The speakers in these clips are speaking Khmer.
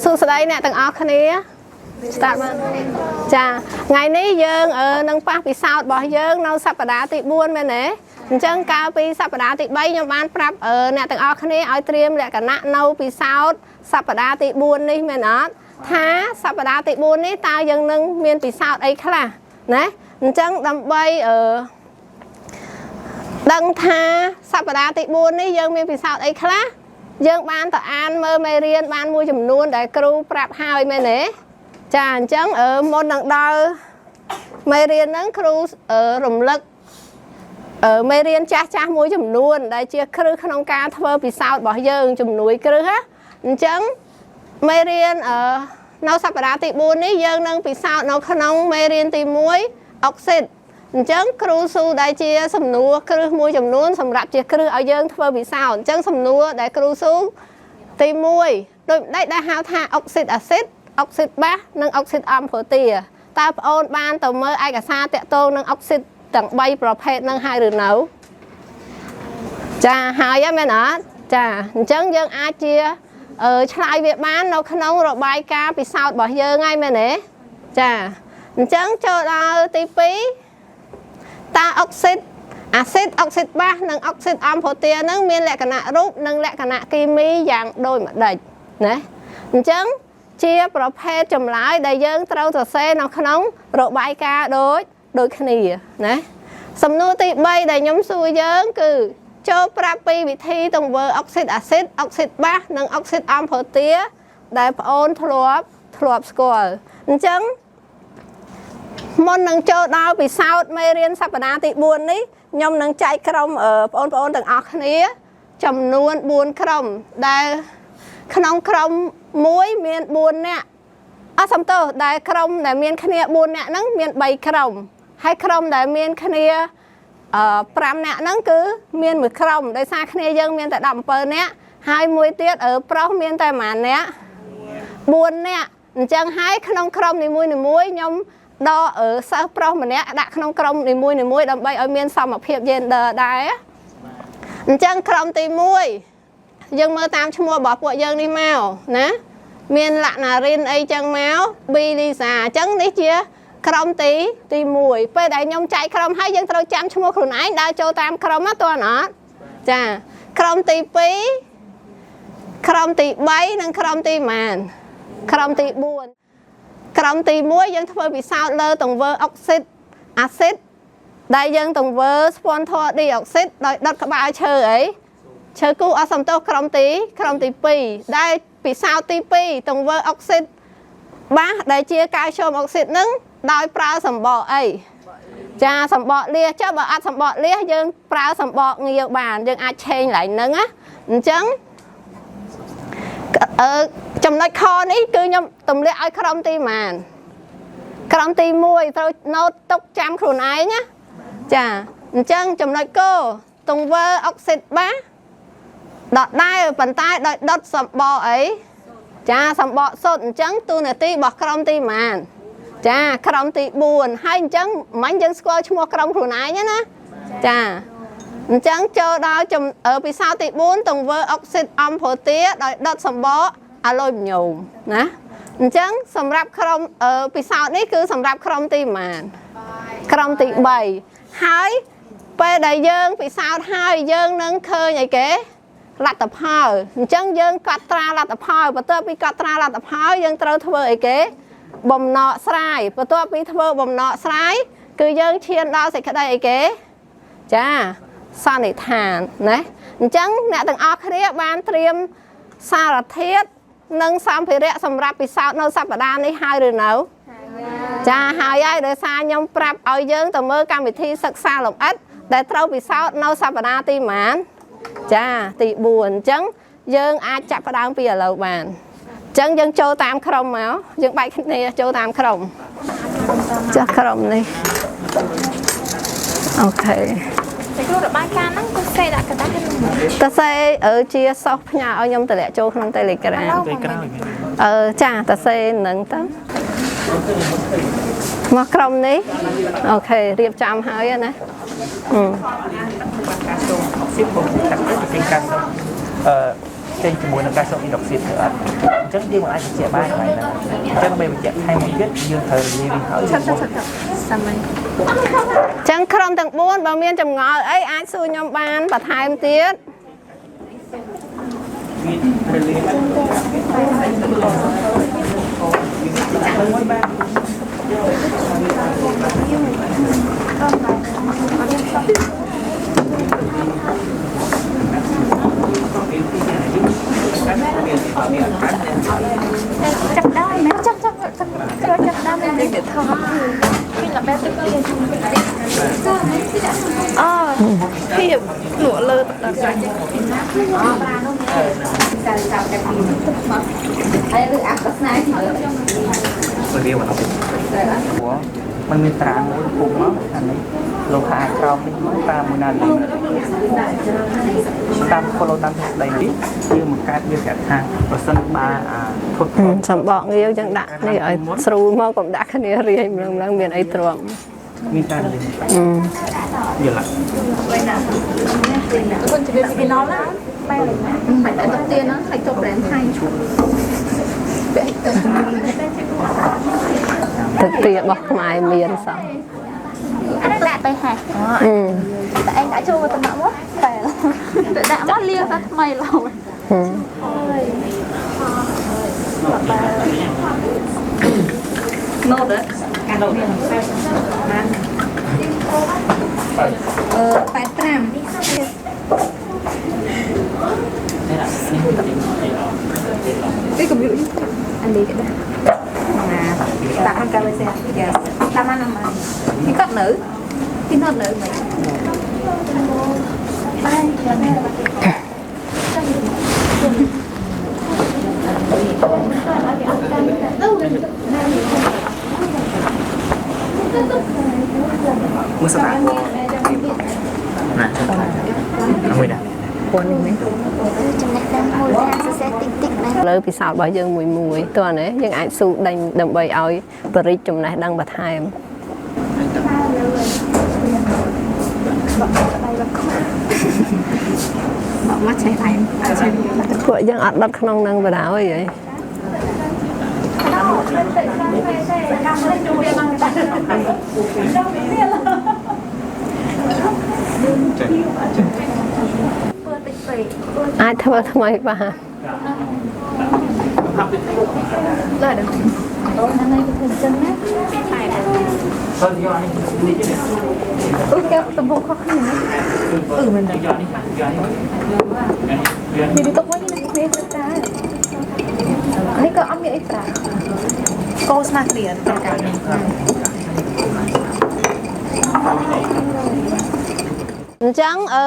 សួស្តីអ្នកទាំងអស់គ្នា start បានចាថ្ងៃនេះយើងនឹងប៉ះពិសោធន៍របស់យើងនៅសប្តាហ៍ទី4មែនទេអញ្ចឹងកាលពីសប្តាហ៍ទី3ខ្ញុំបានប្រាប់អ្នកទាំងអស់គ្នាឲ្យត្រៀមលក្ខណៈនៅពិសោធន៍សប្តាហ៍ទី4នេះមែនអត់ថាសប្តាហ៍ទី4នេះតើយើងនឹងមានពិសោធន៍អីខ្លះណាអញ្ចឹងដើម្បីដឹងថាសប្តាហ៍ទី4នេះយើងមានពិសោធន៍អីខ្លះយើងបានទៅអានមើលមេរៀនបានមួយចំនួនដែលគ្រូប្រាប់ហើយមែនទេចាអញ្ចឹងមុននឹងដល់មេរៀនហ្នឹងគ្រូរំលឹកមេរៀនចាស់ចាស់មួយចំនួនដែលជាគ្រឹះក្នុងការធ្វើពិសោធន៍របស់យើងជំនួយគ្រឹះណាអញ្ចឹងមេរៀននៅសប្តាហ៍ទី4នេះយើងនឹងពិសោធន៍នៅក្នុងមេរៀនទី1អុកស៊ីតអញ្ចឹងគ្រូស៊ូដែលជាសំណួរគ្រឹះមួយចំនួនសម្រាប់ជាគ្រឹះឲ្យយើងធ្វើពិសោធន៍អញ្ចឹងសំណួរដែលគ្រូស៊ូទី1ដូចម្ដេចដែលហៅថាអុកស៊ីតអាស៊ីតអុកស៊ីតបាសនិងអុកស៊ីតអំផូទាតើប្អូនបានទៅមើលឯកសារតាក់ទងនឹងអុកស៊ីតទាំង3ប្រភេទនឹងហើយឬនៅចាហើយហ៎មែនអត់ចាអញ្ចឹងយើងអាចជាឆ្លើយវាបាននៅក្នុងរបាយការណ៍ពិសោធន៍របស់យើងហើយមែនទេចាអញ្ចឹងចូលដល់ទី2តើអុកស៊ីតអាស៊ីតអុកស៊ីតបាសនិងអុកស៊ីតអំផូទានឹងមានលក្ខណៈរូបនិងលក្ខណៈគីមីយ៉ាងដូចម្ដេចណាអញ្ចឹងជាប្រភេទចម្លើយដែលយើងត្រូវសរសេរនៅក្នុងរបាយការណ៍ដូចគ្នាណាសំណួរទី3ដែលខ្ញុំសួរយើងគឺចូលប្រាប់ពីវិធីទង្វើអុកស៊ីតអាស៊ីតអុកស៊ីតបាសនិងអុកស៊ីតអំផូទាដែលប្អូនធ្លាប់ស្គាល់អញ្ចឹងមុននឹងចូលដល់ពិសោធន៍មេរៀនសប្តាហ៍ទី4នេះខ្ញុំនឹងចែកក្រុមបងប្អូនទាំងអស់គ្នាចំនួន4ក្រុមដែលក្នុងក្រុមមួយមាន4នាក់អត់សំទោសដែលក្រុមដែលមានគ្នា4នាក់ហ្នឹងមាន3ក្រុមហើយក្រុមដែលមានគ្នា5នាក់ហ្នឹងគឺមានមួយក្រុមដោយសារគ្នាយើងមានតែ17នាក់ហើយមួយទៀតប្រុសមានតែប៉ុន្មាននាក់4នាក់អញ្ចឹងហើយក្នុងក្រុមនីមួយៗខ្ញុំដកសិស្សប្រុសម្នាក់ដាក់ក្នុងក្រុមនីមួយៗដើម្បីឲ្យមានសមភាព gender ដែរអញ្ចឹងក្រុមទី1យើងមើលតាមឈ្មោះរបស់ពួកយើងនេះមកណាមានលក្ខណារិនអីចឹងមកប៊ីលីសាអញ្ចឹងនេះជាក្រុមទី1ពេលដែលខ្ញុំចែកក្រុមហើយយើងត្រូវចាំឈ្មោះខ្លួនឯងដើរចូលតាមក្រុមណាតើអត់ចាក្រុមទី2ក្រុមទី3និងក្រុមទីប៉ុន្មានក្រុមទី4ក្រុមទី1យើងធ្វើពិសោធន៍លើទង្វើអុកស៊ីតអាស៊ីតដែលយើងទង្វើស្ពាន់ធរឌីអុកស៊ីតដោយដុតក្បាលឈើអីឈើគូអត់សំទោសក្រុមទី2ដែលពិសោធន៍ទី2ទង្វើអុកស៊ីតបាសដែលជាកាល់ស្យូមអុកស៊ីតនឹងដោយប្រើសម្បកអីចាសម្បកលៀសចុះបើអត់សម្បកលៀសយើងប្រើសម្បកងាវបានយើងអាចឆេងឡើងហ្នឹងណាអញ្ចឹងចំណុចខនេះគឺខ្ញុំទម្លាក់ឲ្យក្រុមទីប៉ុន្មានក្រុមទី1ត្រូវណូតទុកចាំខ្លួនឯងណាចាអញ្ចឹងចំណុចគទង្វើអុកស៊ីតបាសដដែលប៉ុន្តែដោយដុតសម្បកអីចាសម្បកសុទ្ធអញ្ចឹងទូនាទីរបស់ក្រុមទីប៉ុន្មានចាក្រុមទី4ហើយអញ្ចឹងមិញយើងស្គាល់ឈ្មោះក្រុមខ្លួនឯងណាចាអញ្ចឹងចូលដល់ពិសោធន៍ទី4ទង្វើអុកស៊ីតអំផូទាដោយដុតសម្បកអាលុយមីញ៉ូមណាអញ្ចឹងសម្រាប់ក្រុមពិសោធន៍នេះគឺសម្រាប់ក្រុមទីប៉ុន្មានក្រុមទី3ហើយពេលដែលយើងពិសោធន៍ហើយយើងនឹងឃើញអីគេលទ្ធផលអញ្ចឹងយើងកត់ត្រាលទ្ធផលបន្ទាប់ពីកត់ត្រាលទ្ធផលយើងត្រូវធ្វើអីគេបំណកស្រាយបន្ទាប់ពីធ្វើបំណកស្រាយគឺយើងឈានដល់សេចក្តីអីគេចាសន្និដ្ឋានណាអញ្ចឹងអ្នកទាំងអស់គ្នាបានត្រៀមសារធាតុនិងសម្ភារៈសម្រាប់ពិសោធន៍នៅសប្តាហ៍នេះហើយឬនៅចាហើយហើយដោយសារខ្ញុំប្រាប់ឲ្យយើងទៅមើលកម្មវិធីសិក្សាលម្អិតដែលត្រូវពិសោធន៍នៅសប្តាហ៍ទីប៉ុន្មានចាទី4អញ្ចឹងយើងអាចចាប់ផ្ដើមពីឥឡូវបានអញ្ចឹងយើងចូលតាមក្រុមមកយើងបែកគ្នាចូលតាមក្រុមចាស់ក្រុមនេះOK តែគ្រូរបាយការណ៍ហ្នឹងគឺសេដាក់ក្រដាសឬមិន តើសេជាសោះផ្ញើឲ្យខ្ញុំតម្លាក់ចូលក្នុង Telegram ពេលក្រោយមែន ចាតើសេនឹងទៅមកក្រុមនេះOK រៀបចំហើយណាអឺ ការចូលអុកស៊ីតបងតាក់ទៅពីការសូមអឺ ចេញជាមួយនឹងកាល់ស្យូមអ៊ីដុកស៊ីតទៅអត់អញ្ចឹងយើងមិនអាចបញ្ជាក់បានកន្លែងហ្នឹងអញ្ចឹងដើម្បីបញ្ជាក់ថែមមួយទៀតយើងត្រូវរលាយវាហើយ ឆាប់ឆាប់ឆាប់សាមញ្ញ ចឹងក្រុមទាំង4បើមានចម្ងល់អីអាចសួរខ្ញុំបានបន្ថែមទៀត វារលាយមួយបាន ចាប់ได้ไหมចាប់ចាប់ចាប់ចាប់ได้ไหมเด็กๆทอមានល្បែទឹកទៀតអូភាពលក់លើទឹកដល់ចាញ់ វាមកដល់ព្រោះมันមានត្រាមួយពុំមកអានេះលោហៈក្រោមនេះមកតាមមួយណាលេងតាម follow តាមទ្រឹស្ដីនេះយើងបង្កើតវាប្រាប់ថាប្រសិនបើអាធុត សំបកងាវចឹងដាក់នេះឲ្យស្រួលមកកុំដាក់គ្នារាយម្លឹងម្លឹងមានអីទ្រាំ មានការលេងយល់ គុណជំរាបពីណណាបែរមិនតែទឹកទៀនហ្នឹងខ្លាចចុះប្រេនថៃ ទឹកទារបស់ខ្មែរមានសោះ ដាក់ទៅហេះ អឺ តែឯងដាក់ចូលទៅមកមកតែដាក់មកលាថាថ្មីឡើយ ហឹម ណូតអឺ85 ដាក់ខាងកាលេសេ Yes តាមណាមកពីគាត់នៅពីនៅនៅមិន មើលស្ដាប់ណាមួយណា ចំណេះដឹងមួយថាសរសេរតិចតិចមែន លើពិសោធន៍របស់យើងមួយមួយតើណាយើងអាចស៊ូដេញដើម្បីឲ្យបរិជ្ជចំណេះដឹងបន្ថែម មកចេះតែចេះ ពួកយើងអត់ដុតក្នុងនឹងបណ្ដោយហីអាចធ្វើថ្មីបាន លើដល់ហ្នឹងឯងគឺចឹងណា ទៅយកនេះនេះនេះ អឺកែវទំហំខុសគ្នាណា អឺមិនយកនេះយកនេះ មានទុកវិញណាគ្នាទៅតានេះក៏អត់មានអីប្រាកោស្មាគ្នាប្រការនេះ អញ្ចឹងអឺ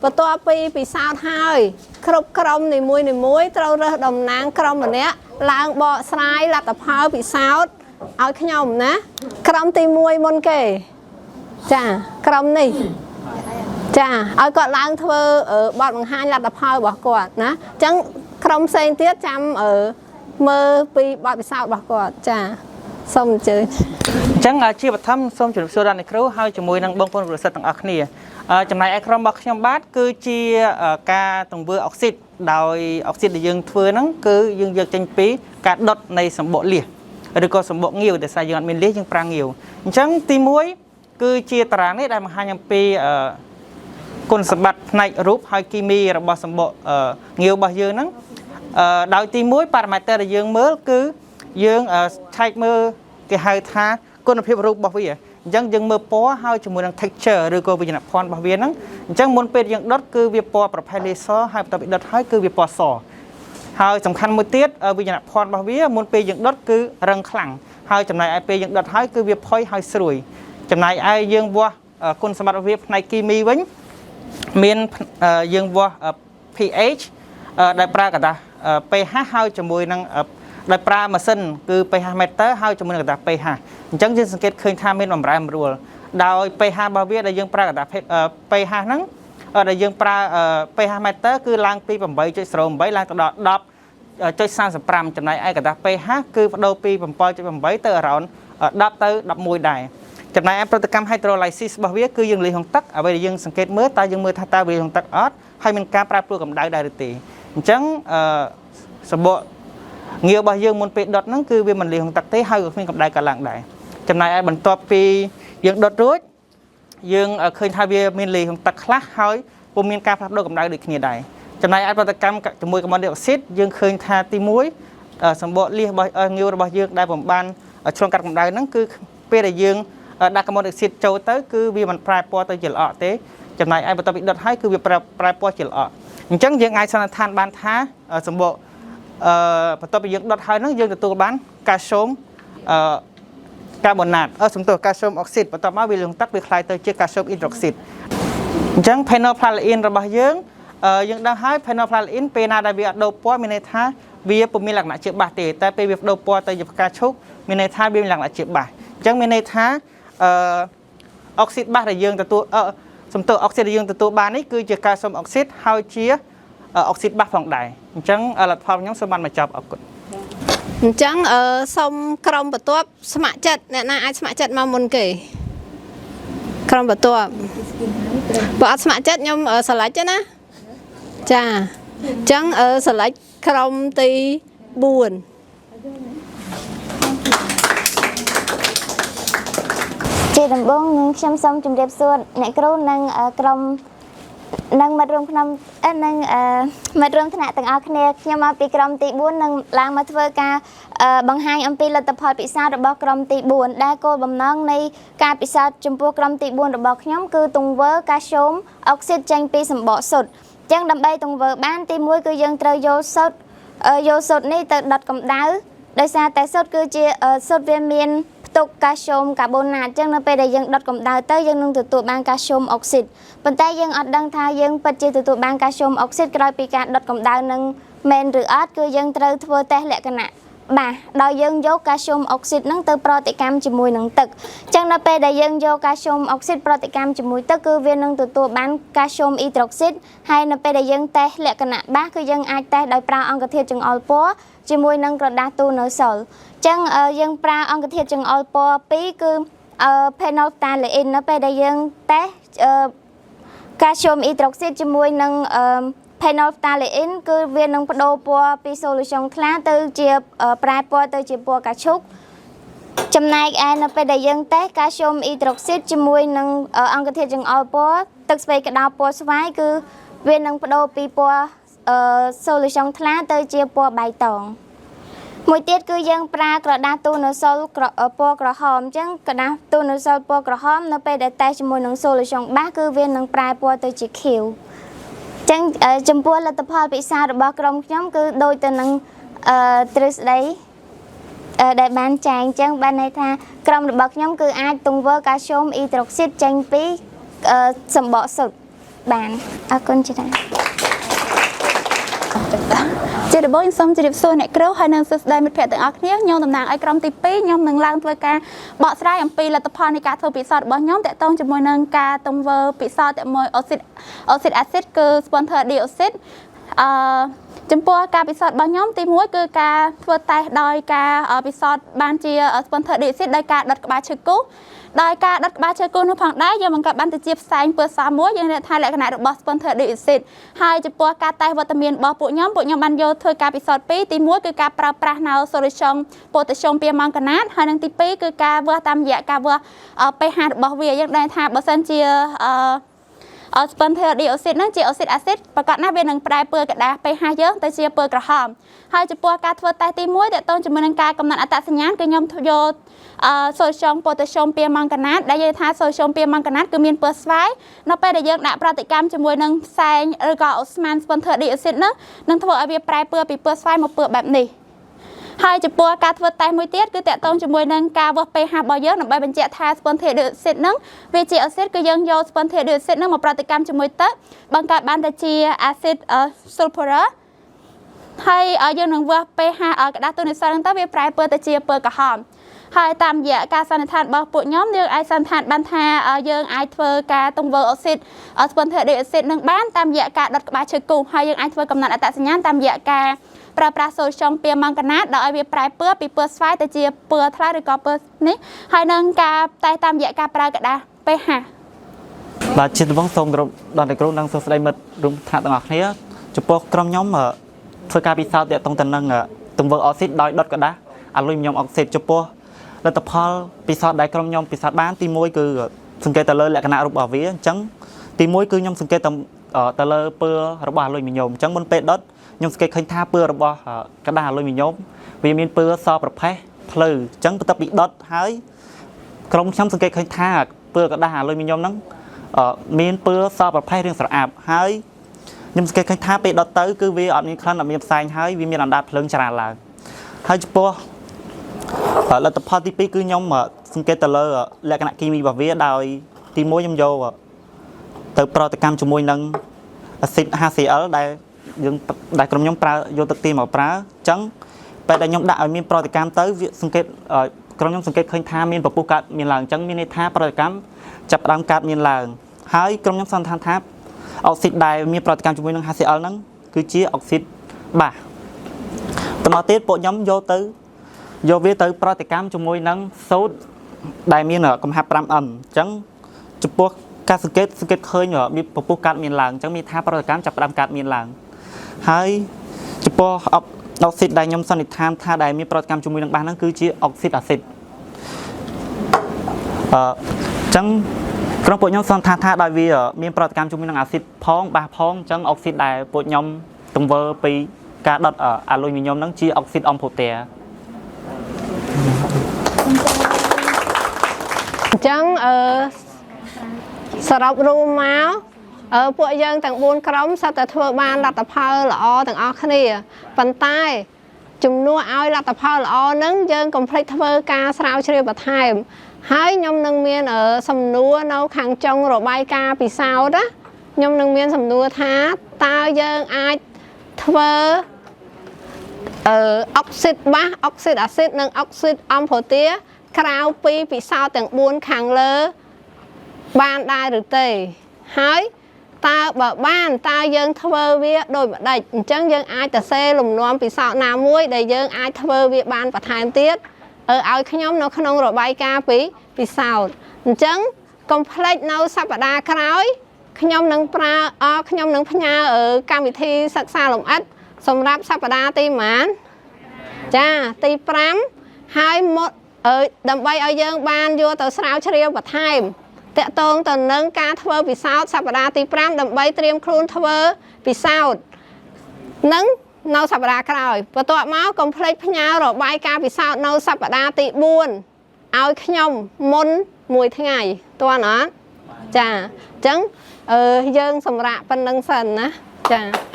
បន្ទាប់ពីពិសោធន៍ហើយ គ្រប់ក្រុមនីមួយនីមួយត្រូវរើសតំណាងក្រុមម្នាក់ឡើងបកស្រាយលទ្ធផលពិសោធន៍ឲ្យខ្ញុំណាក្រុមទី1មុនគេចាក្រុមនេះចាឲ្យគាត់ឡើងធ្វើបទបង្ហាញលទ្ធផលរបស់គាត់ណាអញ្ចឹងក្រុមផ្សេងទៀតចាំមើលពីបទពិសោធន៍របស់គាត់ចាសូមអញ្ជើញ អញ្ចឹងជាបឋមសូមជម្រាបសួរដល់អ្នកគ្រូហើយជាមួយនឹងបងប្អូនប្រិយមិត្តទាំងអស់គ្នាចំណែកឯក្រុមរបស់ខ្ញុំបាទគឺជាការទង្វើអុកស៊ីតដោយអុកស៊ីតដែលយើងធ្វើហ្នឹងគឺយើងយកចេញពីការដុតនៃសម្បកលៀសឬក៏សម្បកងាវដែលសារយើងអត់មានលៀសយើងប្រើងាវអញ្ចឹងទី1គឺជាតារាងនេះដែលបង្ហាញអំពីគុណសម្បត្តិផ្នែករូបហើយគីមីរបស់សម្បកងាវរបស់យើងហ្នឹងដោយទី1ប៉ារ៉ាម៉ែត្រដែលយើងមើលគឺយើងឆែកមើលគេហៅថាគុណភាពរូបរបស់វាអញ្ចឹងយើងមើលពណ៌ហើយជាមួយនឹង texture ឬក៏វិជ្ជភ័ណ្ឌរបស់វាហ្នឹងអញ្ចឹងមុនពេលយើងដុតគឺវាពណ៌ប្រផេះលេសហើយបន្ទាប់ពីដុតហើយគឺវាពណ៌សហើយសំខាន់មួយទៀតវិជ្ជភ័ណ្ឌរបស់វាមុនពេលយើងដុតគឺរឹងខ្លាំងហើយចំណែកឯពេលយើងដុតហើយគឺវាផុយហើយស្រួយចំណែកឯយើងវាស់គុណសម្បត្តិរបស់វាផ្នែកគីមីវិញមានយើងវាស់ pH ដែលប្រើក្រដាស pH ហើយជាមួយនឹងដោយប្រើម៉ាស៊ីនគឺ pH meter ហើយជាមួយនឹងក្រដាស pH អញ្ចឹងយើងសង្កេតឃើញថាមានបំរែបំរួលដោយ pH របស់វាដែលយើងប្រើក្រដាស pH ហ្នឹងដែលយើងប្រើ pH meter គឺឡើងពី8.08ឡើងទៅដល់10.35ចំណែកឯក្រដាស pH គឺបដូរពី7.8ទៅ around 10ទៅ11ដែរចំណែកឯប្រតិកម្ម hydrolysis របស់វាគឺយើងលាយក្នុងទឹកអ្វីដែលយើងសង្កេតមើលតើយើងមើលថាតើវាក្នុងទឹកអត់ហើយមានការប្រែប្រួលកម្ដៅដែរឬទេ អញ្ចឹងអឺសម្បកងាវរបស់យើងមុនពេលដុតហ្នឹងគឺវាមិនលាយក្នុងទឹកទេហើយក៏គ្មានកម្ដៅកើតឡើងដែរចំណែកឯបន្ទាប់ពីយើងដុតរួចយើងឃើញថាវាមានលាយក្នុងទឹកខ្លះហើយពុំមានការផ្លាស់ប្ដូរកម្ដៅដូចគ្នាដែរចំណែកឯប្រតិកម្មជាមួយកាបូនឌីអុកស៊ីតយើងឃើញថាទី1សម្បកលៀសរបស់ងាវរបស់យើងដែលបំបានឆ្លងកាត់កម្ដៅហ្នឹងគឺពេលដែលយើងដាក់កាបូនឌីអុកស៊ីតចូលទៅគឺវាមិនប្រែពណ៌ទៅជាល្អក់ទេចំណែកឯបន្ទាប់ពីដុតហើយគឺវាប្រែប្រែពណ៌ជាល្អក់អញ្ចឹងយើងអាចសន្និដ្ឋានបានថាសម្បកអឺបន្ទាប់ពីយើងដុតហើយហ្នឹងយើងទទួលបានកាល់ស្យូមអឺកាបូណាតអឺសំទោសកាល់ស្យូមអុកស៊ីតបន្ទាប់មកវាលងទឹកវាក្លាយទៅជាកាល់ស្យូមអ៊ីដ្រុកស៊ីតអញ្ចឹង phenolphthalein របស់យើងយើងដឹងហើយ phenolphthalein ពេលណាដែលវាអត់ដូរពណ៌មានន័យថាវាពុំមានលក្ខណៈជាបាសទេតែពេលវាដូរពណ៌ទៅជាផ្កាឈូកមានន័យថាវាមានលក្ខណៈជាបាសអញ្ចឹងមានន័យថាអឺអុកស៊ីតបាសដែលយើងទទួលអឺសំទោសអុកស៊ីតដែលយើងទទួលបាននេះគឺជាកាល់ស្យូមអុកស៊ីតហើយជាអុកស៊ីតបាសផងដែរអញ្ចឹងលទ្ធផលខ្ញុំសូមបានបញ្ចប់អរគុណ អញ្ចឹងអឺសូមក្រុមបន្ទាប់ស្ម័គ្រចិត្តអ្នកណាអាចស្ម័គ្រចិត្តមកមុនគេក្រុមបន្ទាប់បើអត់ស្ម័គ្រចិត្តខ្ញុំស្រឡាច់ទេណាចាអញ្ចឹងអឺស្រឡាច់ក្រុមទី4 ជាដំបូងនាងខ្ញុំសូមជម្រាបសួរអ្នកគ្រូនិងអឺក្រុមនិងមិត្តរួមក្នុងអឺនិងអឺមិត្តរួមថ្នាក់ទាំងអស់គ្នាខ្ញុំមកពីក្រុមទី4នឹងឡើងមកធ្វើការអឺបង្ហាញអំពីលទ្ធផលពិសោធន៍របស់ក្រុមទី4ដែលគោលបំណងនៃការពិសោធន៍ចំពោះក្រុមទី4របស់ខ្ញុំគឺទង្វើកាល់ស្យូមអុកស៊ីតចេញពីសម្បកសុទ្ធអញ្ចឹងដើម្បីទង្វើបានទី1គឺយើងត្រូវយកសុទ្ធអឺយកសុទ្ធនេះទៅដុតកម្ដៅដោយសារតែសុទ្ធគឺជាអឺសុទ្ធវាមាន ផ្ទុកកាល់ស្យូមកាបូណាតអញ្ចឹងនៅពេលដែលយើងដុតកម្ដៅទៅយើងនឹងទទួលបានកាល់ស្យូមអុកស៊ីតប៉ុន្តែយើងអត់ដឹងថាយើងពិតជាទទួលបានកាល់ស្យូមអុកស៊ីតក្រោយពីការដុតកម្ដៅនឹងមែនឬអត់គឺយើងត្រូវធ្វើតេស្តលក្ខណៈបាសដោយយើងយកកាល់ស្យូមអុកស៊ីតហ្នឹងទៅប្រតិកម្មជាមួយនឹងទឹកអញ្ចឹងនៅពេលដែលយើងយកកាល់ស្យូមអុកស៊ីតប្រតិកម្មជាមួយទឹកគឺវានឹងទទួលបានកាល់ស្យូមអ៊ីដ្រុកស៊ីតហើយនៅពេលដែលយើងតេស្តលក្ខណៈបាសគឺយើងអាចតេស្តដោយប្រើអង្គធាតុចង្អុលពណ៌ជាមួយនឹងក្រដាសទូនៅសល់ ចឹងអឺយើងប្រើអង្គធាតុចង្អុលពណ៌2គឺអឺ phenolphthalein នៅពេលដែលយើងតេស្តអឺកាល់ស្យូមអ៊ីដ្រុកស៊ីតជាមួយនឹងអឺ phenolphthalein គឺវានឹងបដូរពណ៌ពី solution ថ្លាទៅជាអឺប្រែពណ៌ទៅជាពណ៌កាឈូកចំណែកឯនៅពេលដែលយើងតេស្តកាល់ស្យូមអ៊ីដ្រុកស៊ីតជាមួយនឹងអឺអង្គធាតុចង្អុលពណ៌ទឹកស្ពៃក្តៅពណ៌ស្វាយគឺវានឹងបដូរពីពណ៌អឺ solution ថ្លាទៅជាពណ៌បៃតង មួយទៀតគឺយើងប្រើក្រដាសទូនៅសល់ក្រពណ៌ក្រហមអញ្ចឹងក្រដាសទូនៅសល់ពណ៌ក្រហមនៅពេលដែលតេស្តជាមួយនឹង solution បាសគឺវានឹងប្រែពណ៌ទៅជាខៀវអញ្ចឹងអឺចំពោះលទ្ធផលពិសោធន៍របស់ក្រុមខ្ញុំគឺដូចទៅនឹងអឺទ្រឹស្ដីអឺដែលបានចែងអញ្ចឹងបានន័យថាក្រុមរបស់ខ្ញុំគឺអាចទង្វើកាល់ស្យូមអ៊ីដ្រុកស៊ីតចេញពីអឺសម្បកសុទ្ធបានអរគុណច្រើន ជាដំបូងខ្ញុំសូមជម្រាបសួរអ្នកគ្រូហើយនិងសួស្តីមិត្តភ័ក្តិទាំងអស់គ្នាខ្ញុំតំណាងឲ្យក្រុមទី2ខ្ញុំនឹងឡើងធ្វើការបកស្រាយអំពីលទ្ធផលនៃការធ្វើពិសោធន៍របស់ខ្ញុំតាក់ទងជាមួយនឹងការទង្វើពិសោធន៍ជាមួយអូស៊ីតអូស៊ីតអាស៊ីតគឺ sponsor dioxide អឺចំពោះការពិសោធន៍របស់ខ្ញុំទី1គឺការធ្វើតេស្តដោយការពិសោធន៍បានជា sponsor dioxide ដោយការដុតក្បាលឈើគូសដោយការដុតក្បាលឈើគូសនោះផងដែរយើងបង្កើតបានទៅជាផ្សែងពើសមួយយើងនិយាយថាលក្ខណៈរបស់ sponsor dioxide ហើយចំពោះការតេស្តវត្តមានរបស់ពួកខ្ញុំពួកខ្ញុំបានយកធ្វើការពិសោធន៍ពីរទី1គឺការប្រើប្រាស់នៅ solution ប៉ូតាស្យូមពីម៉ង់កាណាតហើយនិងទី2គឺការវាស់តាមរយៈការវាស់ pH របស់វាយើងដឹងថាបើសិនជាអឺអ sponsor dioxide ហ្នឹងជាអូស៊ីតអាស៊ីតប្រកាសណាស់វានឹងប្រែពើក្រដាស pH យើងទៅជាពើក្រហមហើយចំពោះការធ្វើតេស្តទី1តកតងជាមួយនឹងការកំណត់អត្តសញ្ញាណគឺខ្ញុំយកអឺ solution ប៉ូតាស្យូមពីម៉ង់កាណាតដែលយើងថា solution ពីម៉ង់កាណាតគឺមានពណ៌ស្វាយនៅពេលដែលយើងដាក់ប្រតិកម្មជាមួយនឹងផ្សែងឬក៏អូស្មန် sponsor dioxide ហ្នឹងនឹងធ្វើឲ្យវាប្រែពណ៌ពីពណ៌ស្វាយមកពណ៌បែបនេះហើយចំពោះការធ្វើតេស្តមួយទៀតគឺតកតងជាមួយនឹងការវាស់ pH របស់យើងដើម្បីបញ្ជាក់ថា sponsor dioxide ហ្នឹងវាជាអាស៊ីតគឺយើងយក sponsor dioxide ហ្នឹងមកប្រតិកម្មជាមួយទឹកបង្កើតបានទៅជាអាស៊ីត sulfurous ហើយយើងនឹងវាស់ pH ក្រដាសទូនីសហ្នឹងទៅវាប្រែពណ៌ទៅជាពណ៌ក្រហមហើយតាមរយៈការសន្និដ្ឋានរបស់ពួកខ្ញុំយើងអាចសន្និដ្ឋានបានថាយើងអាចធ្វើការទង្វើអូស៊ីត sponsor dioxide នឹងបានតាមរយៈការដុតក្បាលឈើគូសហើយយើងអាចធ្វើកំណត់អត្តសញ្ញាណតាមរយៈការប្រើប្រាស់ solution ពីម៉ង់កាណាតដោយឲ្យវាប្រែពណ៌ពីពណ៌ស្វាយទៅជាពណ៌ថ្លាឬក៏ពណ៌នេះហើយនឹងការតេស្តតាមរយៈការប្រើក្រដាស pH បាទជាដំបូងសូមគោរពដល់អ្នកគ្រូនិងសួស្តីមិត្តរួមថ្នាក់ទាំងអស់គ្នា ចំពោះក្រុមខ្ញុំអឺធ្វើការពិសោធន៍ទាក់ទងទៅនឹងអឺទង្វើអុកស៊ីតដោយដុតក្រដាសអាលុយមីញ៉ុមអុកស៊ីតចំពោះលទ្ធផលពិសោធន៍ដែលក្រុមខ្ញុំពិសោធន៍បានទី1គឺសង្កេតទៅលើលក្ខណៈរូបរបស់វាអញ្ចឹងទី1គឺខ្ញុំសង្កេតទៅអឺទៅលើពណ៌របស់អាលុយមីញ៉ុមអញ្ចឹងមុនពេលដុតខ្ញុំសង្កេតឃើញថាពណ៌របស់អឺក្រដាសអាលុយមីញ៉ុមវាមានពណ៌សប្រផេះភ្លឺអញ្ចឹងបន្ទាប់ពីដុតហើយក្រុមខ្ញុំសង្កេតឃើញថាពណ៌ក្រដាសអាលុយមីញ៉ុមហ្នឹងអឺមានពណ៌សប្រផេះរាងស្រអាប់ហើយ ខ្ញុំសង្កេតឃើញថាពេលដុតទៅគឺវាអត់មានក្លិនអត់មានផ្សែងហើយវាមានអណ្ដាតភ្លើងច្រើនឡើងហើយចំពោះអឺលទ្ធផលទី2គឺខ្ញុំអឺសង្កេតទៅលើលក្ខណៈគីមីរបស់វាដោយទី1ខ្ញុំយកទៅប្រតិកម្មជាមួយនឹងអាស៊ីត HCl ដែលយើងដែលក្រុមខ្ញុំប្រើយកទឹកទីមកប្រើអញ្ចឹងពេលដែលខ្ញុំដាក់ឲ្យមានប្រតិកម្មទៅវាសង្កេតអឺក្រុមខ្ញុំសង្កេតឃើញថាមានពពុះកើតមានឡើងអញ្ចឹងមានន័យថាប្រតិកម្មចាប់ផ្ដើមកើតមានឡើងហើយក្រុមខ្ញុំសន្និដ្ឋានថា អុកស៊ីតដែលមានប្រតិកម្មជាមួយនឹង HCl ហ្នឹងគឺជាអុកស៊ីតបាសបន្តមកទៀតពួកខ្ញុំយកទៅយកវាទៅប្រតិកម្មជាមួយនឹងសូត្រដែលមានកំហាប់ 5M អញ្ចឹងចំពោះការសង្កេតសង្កេតឃើញមានពពុះកើតមានឡើងអញ្ចឹងមានថាប្រតិកម្មចាប់ផ្ដើមកើតមានឡើងហើយចំពោះអុកអុកស៊ីតដែលខ្ញុំសន្និដ្ឋានថាដែលមានប្រតិកម្មជាមួយនឹងបាសហ្នឹងគឺជាអុកស៊ីតអាស៊ីតអឺអញ្ចឹង ក្រុមពួកខ្ញុំសន្និដ្ឋានថាដោយវាមានប្រតិកម្មជាមួយនឹងអាស៊ីតផងបាសផងអញ្ចឹងអុកស៊ីតដែលពួកខ្ញុំទង្វើពីការដុតអាលុយមីញ៉ុមហ្នឹងជាអុកស៊ីតអំផូទែ អញ្ចឹងអឺសរុបរួមមកអឺពួកយើងទាំង4ក្រុមសុទ្ធតែធ្វើបានលទ្ធផលល្អទាំងអស់គ្នាប៉ុន្តែជំនួសឲ្យលទ្ធផលល្អហ្នឹងយើងកុំភ្លេចធ្វើការស្រាវជ្រាវបន្ថែមហើយខ្ញុំនឹងមានអឺសំណួរនៅខាងចុងរបាយការណ៍ពិសោធន៍ណាខ្ញុំនឹងមានសំណួរថាតើយើងអាចធ្វើអឺអុកស៊ីតបាសអុកស៊ីតអាស៊ីតនិងអុកស៊ីតអំផូទាក្រៅពីពិសោធន៍ទាំង4ខាងលើបានដែរឬទេហើយតើបើបានតើយើងធ្វើវាដូចម្ដេចអញ្ចឹងយើងអាចទៅសេលំនាំពិសោធន៍ណាមួយដែលយើងអាចធ្វើវាបានបន្ថែមទៀតអឺឲ្យខ្ញុំនៅក្នុងរបាយការណ៍ពីពិសោធន៍អញ្ចឹងកុំភ្លេចនៅសប្តាហ៍ក្រោយខ្ញុំនឹងប្រើអខ្ញុំនឹងផ្ញើអឺកម្មវិធីសិក្សាលម្អិតសម្រាប់សប្តាហ៍ទីប៉ុន្មានចាទី5ហើយមកអឺដើម្បីឲ្យយើងបានយកទៅស្រាវជ្រាវបន្ថែមទាក់ទងទៅនឹងការធ្វើពិសោធន៍សប្តាហ៍ទី5ដើម្បីត្រៀមខ្លួនធ្វើពិសោធន៍និងនៅសប្តាហ៍ក្រោយបន្ទាប់មកកុំភ្លេចផ្ញើរបាយការណ៍ពិសោធន៍នៅសប្តាហ៍ទី4ឲ្យខ្ញុំមុនមួយថ្ងៃតើអត់ចាអញ្ចឹងអឺយើងសម្រាប់ប៉ុណ្្នឹងសិនណាចា។